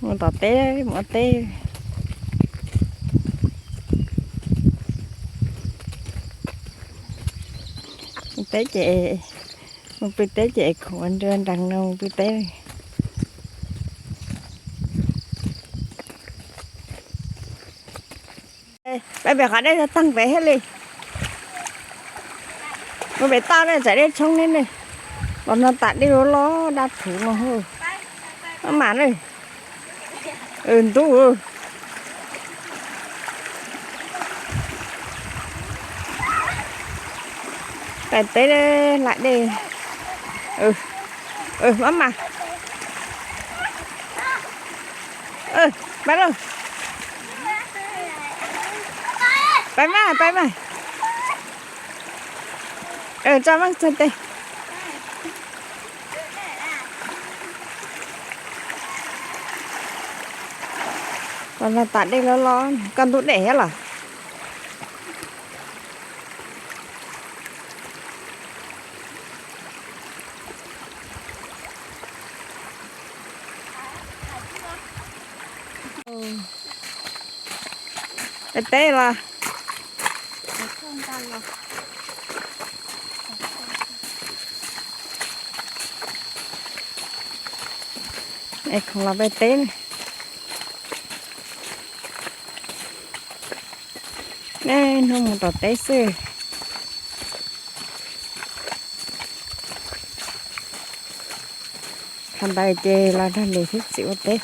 Mus tom teb, mus ua teb. Mus teb ces, mus pw teb ces khoom nrog nrees no mus pw teb. Peb pem qhov dej tag pem thiaj li. Mus pem toj ne, txawm dej tshoob ne ne. Los no tas dej loj loj dab phuv no. Maj mam ne. Ntub. Pem teb lam dej. Maj mam. Peb lauj. Peb mas, peb mas. Tso mas txog teb. Los no tas dej loj loj, koj ntub dej thiab los? Peb teb los. Es khoom los peb teb ne. Nej hnub mus tom teb xwb. Qhov ntawd ces los nrog niam thiab txiv ua teb.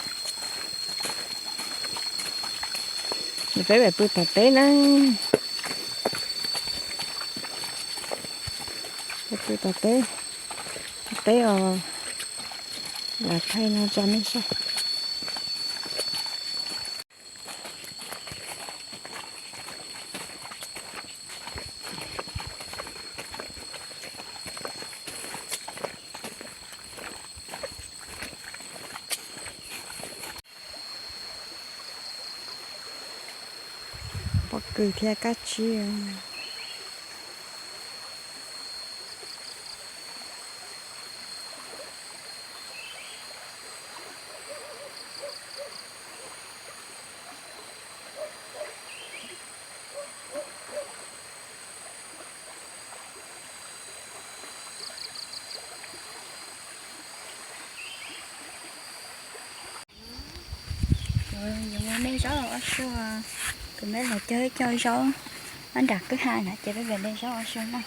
Peb pem pw tom teb na. Peb pw tom teb, teb os. Lam thaij no tso nej saib. Pob kws thiab kab tsib. Yuav muab me zaub los ua su, kuv me los cog cog zaub, nyob nram kwj ha na ces peb pem de zaub ua su na.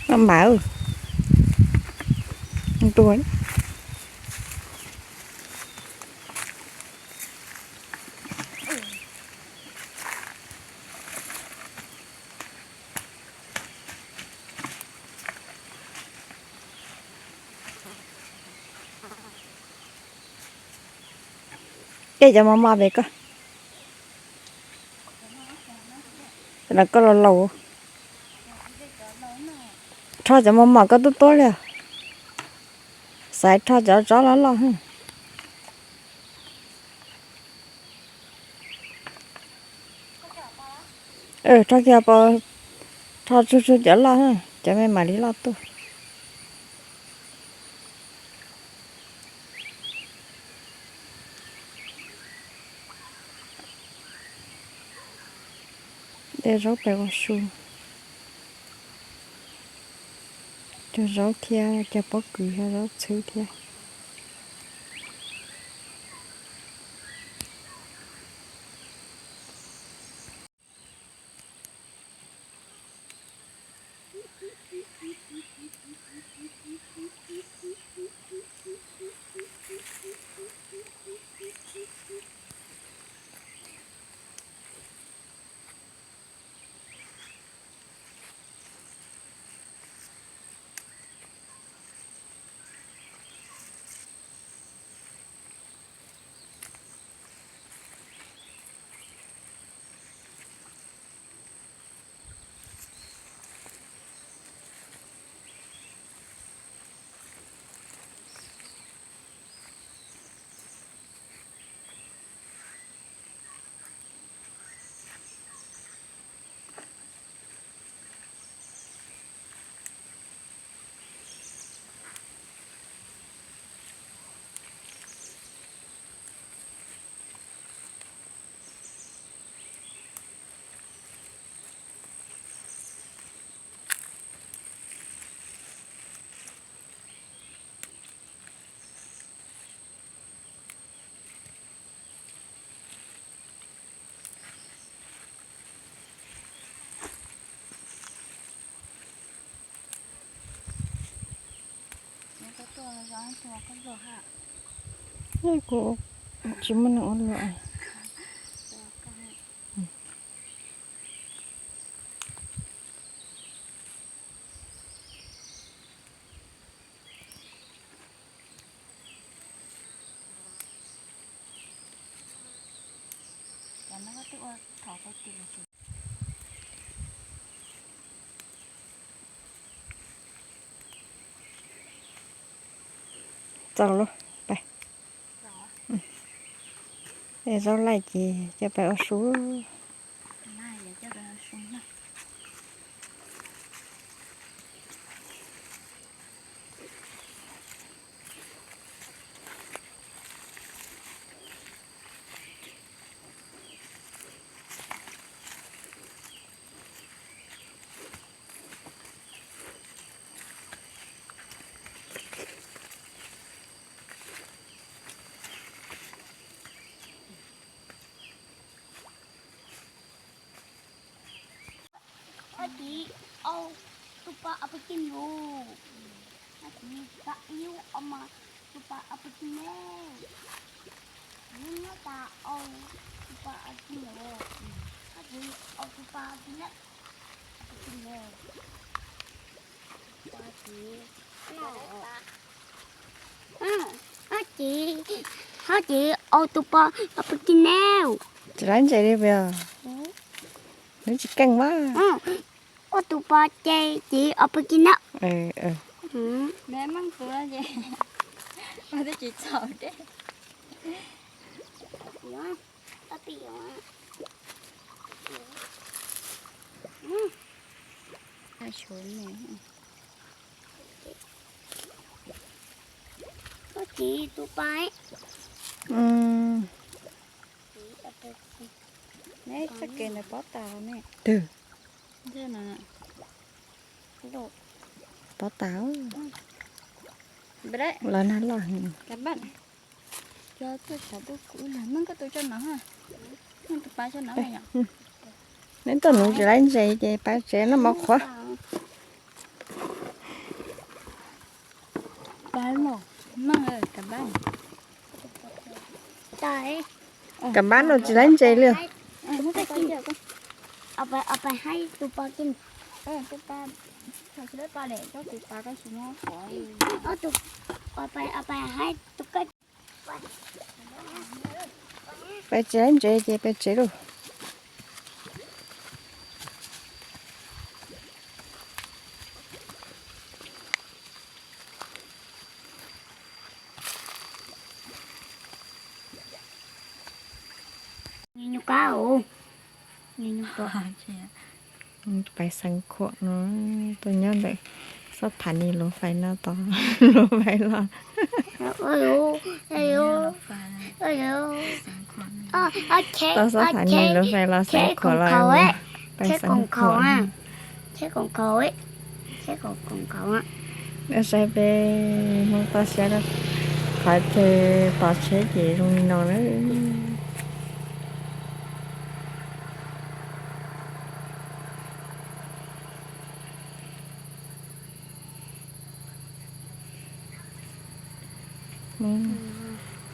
Maj mam, ntuag. Tej cov mos mos pem koj, los koj los laus. Rho cov mos mos koj tuaj tuaj li. Xaiv rho cov tsob loj loj. Rho kiag pov, rho tsuag tsuag cov loj, cov me mam li loj tuaj. De zaub pem ua su. Cog zaub thiab, cog pob kws thiab, zaub txhwb thiab. Kuv tsis muaj neeg ua luam. Txaus lawm, pais. Es zaub laij ces coj pais ua su. Ob txiv, au, tus pas a pa ki nu. Ob txiv, pa iu, au mas, tus pas a pa ki ne. Nyob tas au, tus pas a ki nu. Ob txiv, au, tus pas a ki ne. A pa ki ne. Ob txiv, ob txiv, ob txiv, au, tus pas a pa ki ne. Tsis laib ntses li puas yog? Nws tsis keej mas. Ua tus pas ces txiv a pa ki ne. Txiv tus pas. Neb txoj kev ntawd pob tas ne. Twg? Pob tas. Lawv nag loj heev. Neb tuaj nuv tsis laib ntses ces pais tsev noj mov qhuav. Kam bab no tsis laib ntses li. Pais tsis laib ntses ces pais tsev lauj. Pais xeev khuam no, tuaj nyob ntawm xob thav nis luv fais no tod, luv fais los. Tau xob thav nis luv fais los xeev khuam los pais xeev khuam. Saib peb Hmoob toj siab, qhov chaw tos tsheb ces zoo li no na.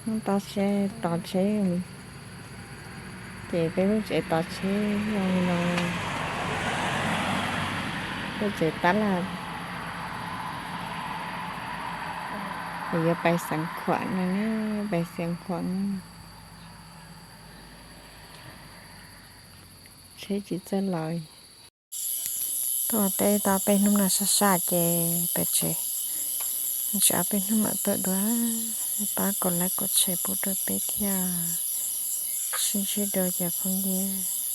Hmoob toj siab tos tsheb, ces peb lub tsev tos tsheb zoo li no. Lub tsev tab laj, es yuav pais xeev khuam no ne, pais xeev khuam no. Tsheb tsis txawj los. Tuaj teb tau peb hnub no sab sab ces pem tsev, tseem ob peb hnub mam tuaj dua. Pab kom like kom share pub rau peb thiab. Sib ntsib dua cov phooj ywg.